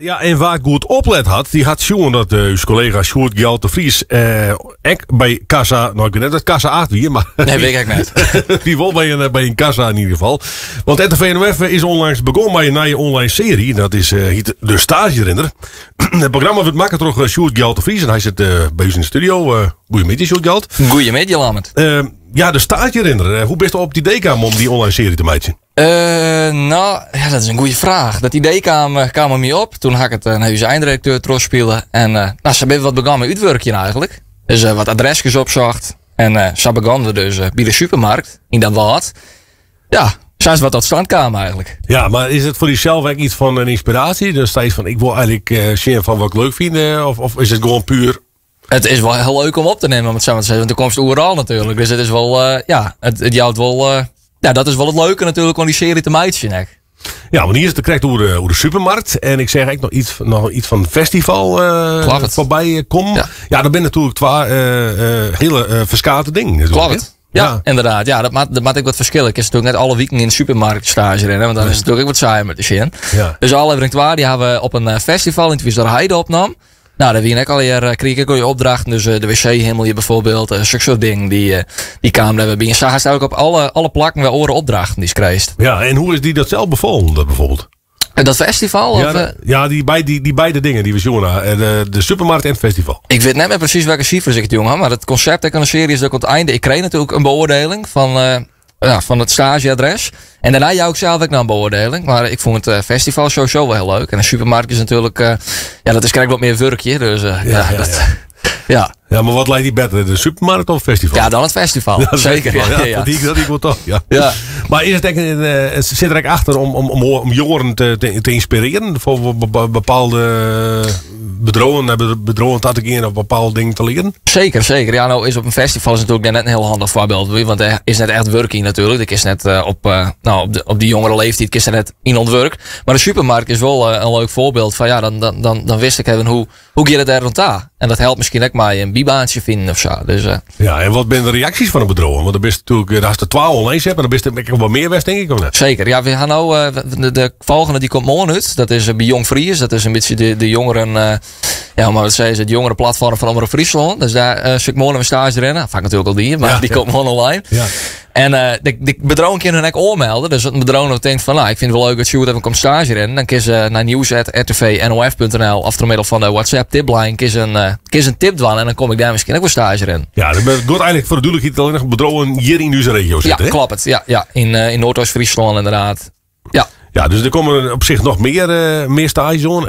Ja, en wa't goed oplet hat, dy hat sjoen dat ús kollega Sjoerd Gjalt de Vries ek by kassa, no ik wit net dat kassa 8 wie, mar Nee, wit ik net. Wie wol by in kassa yn ieder gefal. Want RTV NOF is ûnlangs begûn mei in nije online searje. Dat is hyt De Stagerinner. It programma wurdt makke troch Sjoerd Gjalt de Vries en hy sit by ús yn de studio. Goeiemiddei, Sjoerd Gjalt. Goeiemiddei, Lammert. Ja, De Stagerinner. Hoe bist op it idee kaam om dy online searje te meitsjen? No, ja, dat is in goede fraach. Dat idee kaam my op. Doe ha ik it nei ús eindredakteur trochspile. En no, sa binne we wat begûn mei útwurkjen eigentlik. Dus wat adreskes opsocht. En sa begûnen we dus by de supermarkt yn dat Wâld. Ja, sa is wat tot stand kaam eigentlik. Ja, mar is it foar dysels ek yts fan in ynspiraasje? Dus seist fan, ik wol eigentlik sjen fan wat ik leuk fyn. Of is it gewoan puer... It is wol hiel leuk om op te nimmen, om it sa mar te sizzen. Want do komst oeral natuerlik. Dus it is wol, ja, it jout wol, ja, dat is wol it leuke natuerlik om dy searje te meitsjen ek. Ja, want hjir is it krekt oer de supermarkt. En ik seach ek noch yts fan festival foarby kommen. Ja. Ja, dat binne natuerlik twa hiele ferskate dingen natuerlik, hè? Kloppet. Ja, inderdaad. Ja, dat moat ek wat ferskille. Kinst natuerlik net alle wiken yn de supermarkt stage rinne, want dan is it natuerlik ek wat saai om te sjen. Dus ôflevering 2, dy ha we op in festival yn Twizelerheide opnommen. No, dêr wiene ek allegear, krige ik ek allegear opdrachten. Dus de wc himmelje byfoarbyld, sokke soart dingen, dy kamen dêr wer by. En sa hast eigentlik op alle plakken wer oare opdrachten dy'tst krijst. Ja, en hoe is dy dat sels befallen, dat byfoarbyld? Dat festival? Ja, Of? Ja, dy beide dingen dy't we sjoen ha. De supermarkt en it festival. Ik wit net mear presys welke sifers ik it jûn ha, mar it konsept ek oan de searje is dat ik oan it einde, ik kreeg natuerlik in beoardeling fan it stageadres. En dêrnei jou ik sels ek noch in beoardeling. Mar ik fûn it festival sowieso wol hiel leuk. En de supermarkt is natuerlik, ja, dat is krekt wat mear wurkje. Dus ja, dat, ja. Ja, mar wat leit dy better, de supermarkt of it festival? Ja, dan it festival. Ja, it Zeker, festival, ja, ja, ja. Dat die ik wol toch, ja. Mar is it ek in, sit der ek achter om jongeren te ynspirearjen foar bepaalde bedriuwen, nei bedriuwen ta te gean of bepaalde dingen te learen? Zeker, zeker. Ja, no is op in festival is natuerlik net in hiel handich foarbyld, want dêr is net echt wurk yn natuerlik. Dêr kinst net op, no, op dy jongere leeftiid kinst dêr net yn oan it wurk. Mar de supermarkt is wol in leuk foarbyld fan ja, dan witst ek even hoe giet it dêr oan ta. En dat helpt miskien ek mei in bybaantsje finen of sa. Dus. Ja, en wat binne de reaksjes fan de bedriuwen? Want dan bist natuerlik, hast der twa online set, mar dan bist der ek wat mear west, tink ik, of net? Zeker. Ja, we ha no de folgjende dy komt moarn út. Dat is by Jong Fries. Dat is in bytsje de jongeren, ja, mar wat sizze, it jongere platfoarm fan Omrop Fryslân. Dus dêr sil ik moarn in stage rinne. Fak natuerlik al dien, mar dy komt moarn online. En de bedriuwen kinne hun ek oanmelde. Dus as in bedriuw no tinkt fan, no, ik fyn it wol leuk dat Sjoerd even komt stage rinnen, dan kinne se nei nieuws@rtvnof.nl of troch middel fan de WhatsApp tipline kinne se in tip dwaan en dan kom ik dêr miskien ek wol stage rinnen. Ja, dat giet eigentlik foar de dúdlikheid allinnich om bedriuwen hjir yn ús regio sitte, Ja, hè? kloppet. Ja. Yn Noardoost-Fryslân inderdaad. Ja. Ja, dus der komme op sich noch mear stages oan.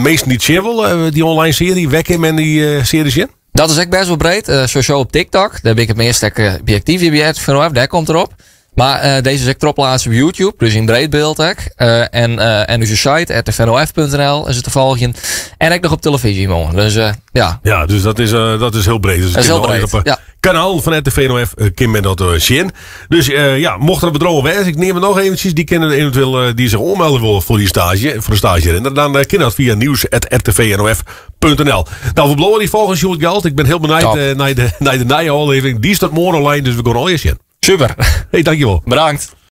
Minsken dy't sjen wolle, dy online searje, wêr kin men dy searje sjen? Dat is ek bêst wol breed. Sowieso op TikTok. Dêr bin ik it meast ek by aktyf by RTV NOF. Dêr komt er op. Mar dizze is ek trochpleatst op YouTube, dus yn breed byld ek. En ús site rtvnof.nl is it te folgjen. En ek noch op telefyzje moarn. Dus ja. Ja, dus dat is hiel breed. Dus Dat is hiel kin breed, op het ja. kanaal fan RTV NOF kin men dat sjen. Dus ja, mocht der in bedriuw wêze, ik neam it noch eventsjes, dy kinne eventueel dy't sich oanmelde wolle foar dy stage, foar de stagerinner, dan kin dat fia nieuws@rtvnof.nl. No, we bliuwe dy folgjen, Sjoerd Gjalt. Ik bin hiel benijd Top. nei de nije ôflevering. Dy stiet moarn online, dus we gean allegear sjen. Super. Hey, dankjewol. Bedankt.